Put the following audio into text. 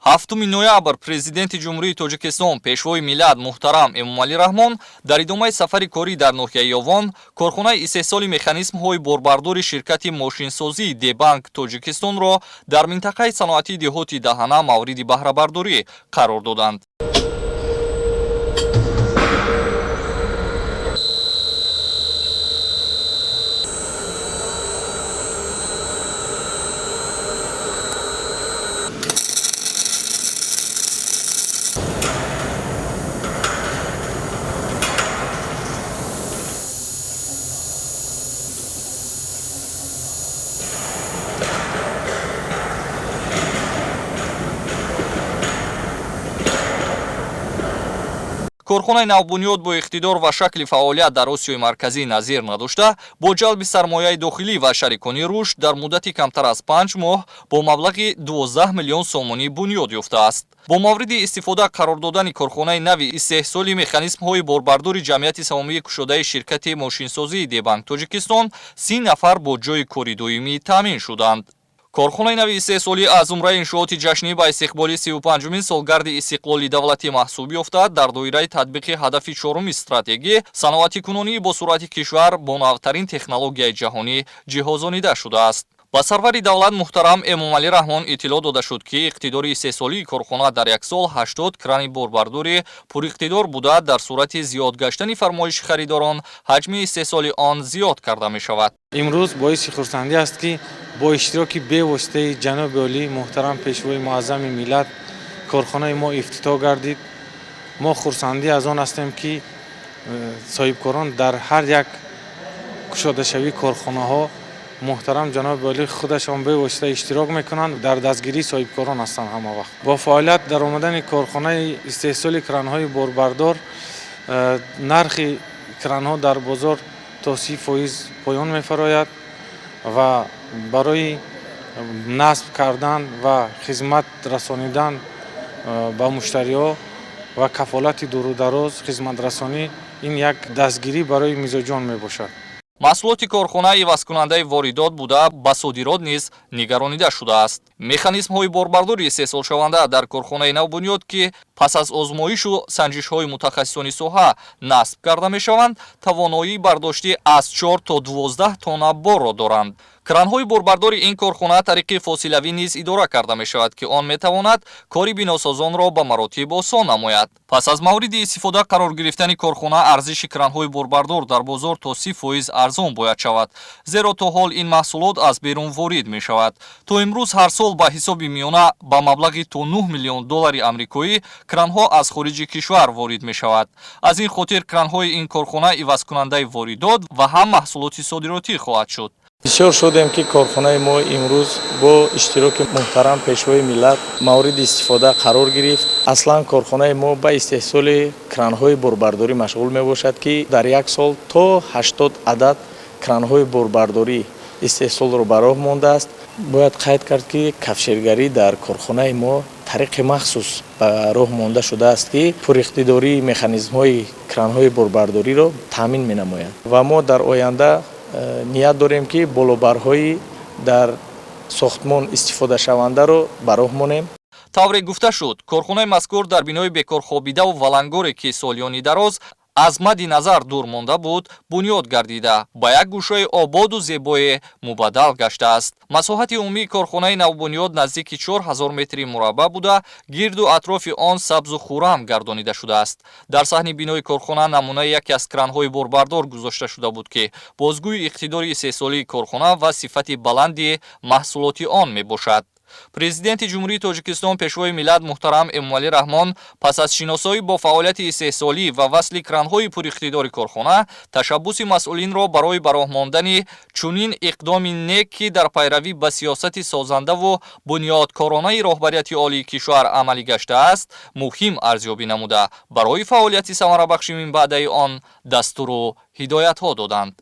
7 ноябр Президенти Ҷумҳурии Тоҷикистон, Пешвои миллат муҳтарам Эмомалӣ Раҳмон дар идомаи сафари корӣ дар ноҳияи Ёвон корхонаи истеҳсоли механизмҳои борбардори ширкати мошинсозии Дебанк Тоҷикистонро дар минтақаи саноатии деҳоти Даҳана мавриди баҳрабардорӣ қарор доданд. Корхонаи навбунёд бо иқтидор ва шакли фаъолият дар Осиёи Марказӣ назир надошта, бо ҷалби сармояи дохилӣ ва шарикони рушд дар муддати камтар аз 5 моҳ бо маблағи 12 миллион сомонӣ бунёд ёфтааст. Бо мавриди истифода қарор додани корхонаи нави истеҳсоли механизмҳои борбардори Ҷамъияти саҳомии кушодаи ширкати мошинсозии Дебанк Тоҷикистон 30 нафар бо ҷойи кори доимӣ таъмин шуданд. Корхонаи нави истеҳсолӣ аз зумраи иншооти ҷашнӣ ба истиқболи 35-умин солгарди истиқлоли давлатӣ маҳсуб ёфта, дар доираи татбиқи ҳадафи чоруми стратегӣ саноатикунонии босуръати кишвар бо навтарин технологияи ҷаҳонӣ ҷиҳозонида шудааст. Ба сарвари давлат муҳтарам Эмомалӣ Раҳмон иттилоъ дода шуд, ки иқтидори истеҳсолии корхона дар як сол 80 крани борбардори пуриқтидор буда, дар сурати зиёд гаштани фармоиши харидорон ҳаҷми истеҳсоли он зиёд карда мешавад. Имрӯз боиси хурсандӣ аст, ки бо иштироки бевоситаи ҷаноби олӣ муҳтарам Пешвои муаззами миллат корхонаи мо ифтитоҳ гардид. Мо хурсандӣ аз он ҳастем, ки соҳибкорон дар ҳар як кушодашавии корхонаҳо муҳтарам ҷаноби олӣ худашон бевосита иштирок мекунанд, дар дастгирии соҳибкорон ҳастанд ҳама вақт. Бо фаъолият дар омадани корхонаи истеҳсоли кранҳои борбардор нархи кранҳо дар бозор то 30% поён мефарояд ва барои насб кардан ва хизмат расонидан ба муштариҳо ва кафолати дурудароз хизматрасонӣ ин як дастгирӣ барои мизоҷон мебошад. Маҳсулоти корхона ивазкунандаи воридот буда, ба содирот низ нигаронида шудааст. Механизмҳои борбардори истеҳсолшаванда дар корхонаи навбунёд, ки пас аз озмоишу санҷишҳои мутахассисони соҳа насб карда мешаванд, тавоноии бардоштӣ аз 4 то 12 тонна борро доранд. Кранҳои борбардори ин корхона тариқи фосилавӣ низ идора карда мешавад, ки он метавонад кори биносозонро ба маротиб осон намояд. Пас аз мавриди истифода қарор гирифтани корхона арзиши кранҳои борбардор дар бозор то 30% арзон бояд шавад, зеро то ҳол ин маҳсулот аз берун ворид мешавад. То имрӯз ҳар сол ба ҳисоби миёна ба маблағи то 9 миллион доллари амрикоӣ кранҳо аз хориҷи кишвар ворид мешавад. Аз ин хотир кранҳои ин корхона ивазкунандаи воридот ва ҳам маҳсулоти содиротӣ хоҳад шуд. Бисёр шодем, ки корхонаи мо имрӯз бо иштироки муҳтарам Пешвои миллат мавриди истифода қарор гирифт. Аслан корхонаи мо ба истеҳсоли кранҳои борбардорӣ машғул мебошад, ки дар як сол то 80 адад кранҳои борбардорӣ истеҳсолро ба роҳ мондааст. Бояд қайд кард, ки кафшергарӣ дар корхонаи мо тариқи махсус ба роҳ монда шудааст, ки пуриқтидории механизмҳои кранҳои борбардориро таъмин менамояд, ва мо дар оянда ният дорем, ки болобарҳои дар сохтмон истифодашавандаро ба роҳ монем. Тавре гуфта шуд, корхонаи мазкур дар бинои бекорхобидаву валангоре, ки солиёни дароз аз мадди назар дур монда буд, бунёд гардида, ба як гӯшаи ободу зебое мубаддал гаштааст. Масоҳати умумии корхонаи навбунёд наздики 4000 метри мураббаъ буда, гирду атрофи он сабзу хуррам гардонида шудааст. Дар саҳни бинои корхона намунаи яке аз кранҳои борбардор гузошта шуда буд, ки бозгӯи иқтидори истеҳсолии корхона ва сифати баланди маҳсулоти он мебошад. Президенти Ҷумҳурии Тоҷикистон, Пешвои миллат муҳтарам Эмомалӣ Раҳмон пас аз шиносоӣ бо фаъолияти истеҳсолӣ ва васли кранҳои пуриқтидори корхона ташаббуси масъулинро барои ба роҳ мондани чунин иқдоми нек, ки дар пайравӣ ба сиёсати созандаву бунёдкоронаи роҳбарияти олии кишвар амалӣ гаштааст, муҳим арзёбӣ намуда, барои фаъолияти самарабахши минбаъдаи он дастуру ҳидоятҳо доданд.